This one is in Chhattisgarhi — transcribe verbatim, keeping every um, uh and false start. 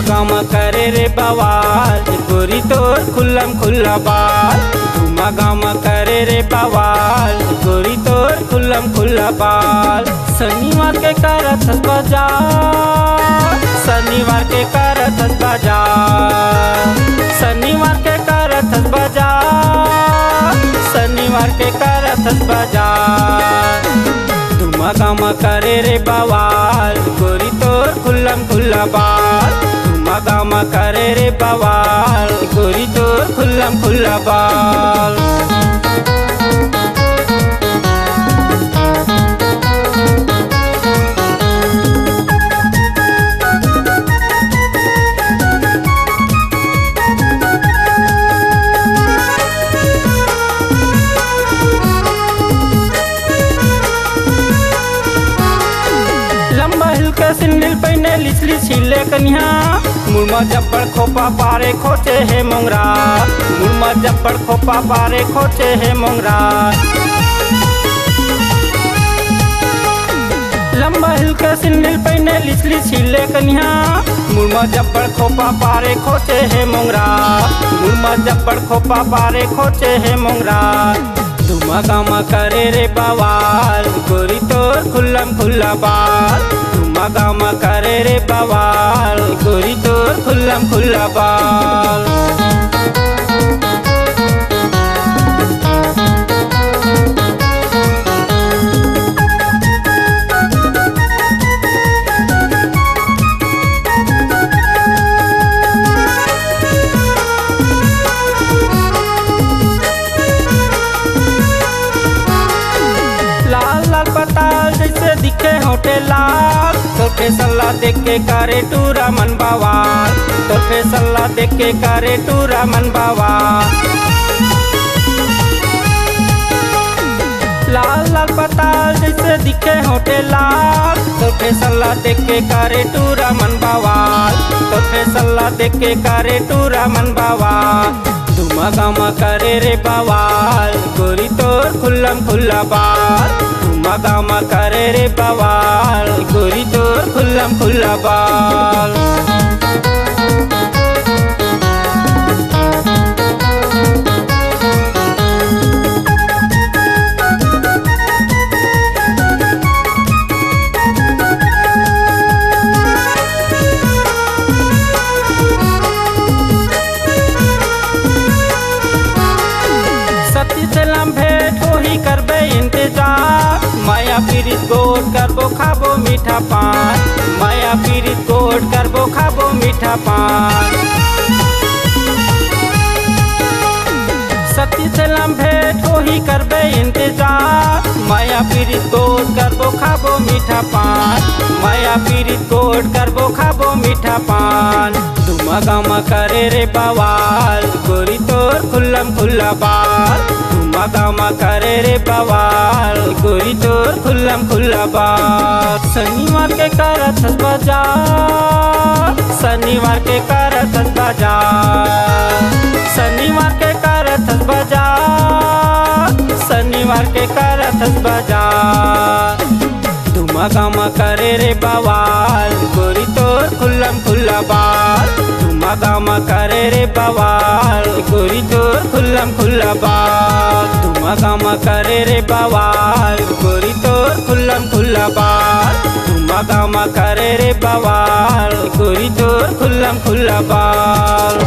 गाँव म करे रे बवाल, गोरी तोर खुल्लम खुल्ला बाल। धुमा गाँव म करे रे बवाल, गोरी तोर खुल्लम खुल्ला बाल। शनिवार के करत हस बाजार, शनिवार के करत हस बाजार, शनिवार के करत हस बाजार, शनिवार के करत हस बाजार। धुमा गाँव म करे रे बवाल, गोरी तोर खुल्लम खुल्ला बाल। धुमा गाँव म करे रे बवाल, गोरी तोर खुल्लम खुल्ला बाल। लंबा हिल के सिंडिल पहिने, लिसली छीले कनिहा। मुड़मा जब्बड़ खोपा पारे खोचे हे मोंगरा, मुड़मा जब्बड़ खोपा पारे खोचे हे मोंगरा। लंबा हिल के सिंडिल पहिने, लिसली छीले कनिहा। मुड़मा जब्बड़ खोपा पारे खोचे हे मोंगरा, मुड़मा जब्बड़ खोपा पारे खोचे हे मोंगरा। धुमा गाँव म करे रे बवाल, गोरी तोर खुल्लम खुल्ला बाल। धुमा गाँव म करे रे बवाल, गोरी तोर खुल्लम खुल्ला बाल। लाल लाल पताल जैसे दिखे होठे लाल, तोर फेसन ला देख के करे टूरा मन बवाल, तोर फेसन ला देख के करे टूरा मन बवाल। लाल लाल पताल जैसे दिखे होठे लाल, तोर फेसन ला देख के करे टूरा मन बवाल, तोर फेसन ला देख के करे टूरा मन बवाल। धुमा गाँव म करे रे बवाल, गोरी तोर खुल्लम खुल्ला बाल। धुमा गाँव म करे रे बवाल, गोरी तोर खुल्लम खुल्ला बाल। सती से लम भेंट होही करबे इंतजार, मया पीरित गोठ करबो खाबो मीठा पान, मया पीरित गोठ करबो खाबो मीठा पान। सती से लम भेंट होही करबे इंतजार, मया पीरित गोठ करबो खाबो मीठा पान, मया पीरित गोठ करबो खाबो मीठा पान। धुमा गाँव म करे रे बवाल, गोरी तोर खुल्लम खुल्ला बाल। धुमा गाँव म करे रे बवाल, गोरी तोर खुल्लम खुल्ला बाल। शनिवार के करत हस बाजार, शनिवार के करत हस बाजार, शनिवार के करत हस बाजार, शनिवार के करत हस बाजार। धुमा गाँव म करे रे बवाल, गोरी तोर खुल्लम खुल्ला बाल। धुमा गाँव म करे रे बवाल, गोरी तोर खुल्लम खुल्ला बाल। धुमा गाँव म करे रे बवाल, गोरी तोर खुल्लम खुल्ला बाल। धुमा गाँव म करे रे बवाल, गोरी तोर खुल्लम खुल्ला बाल।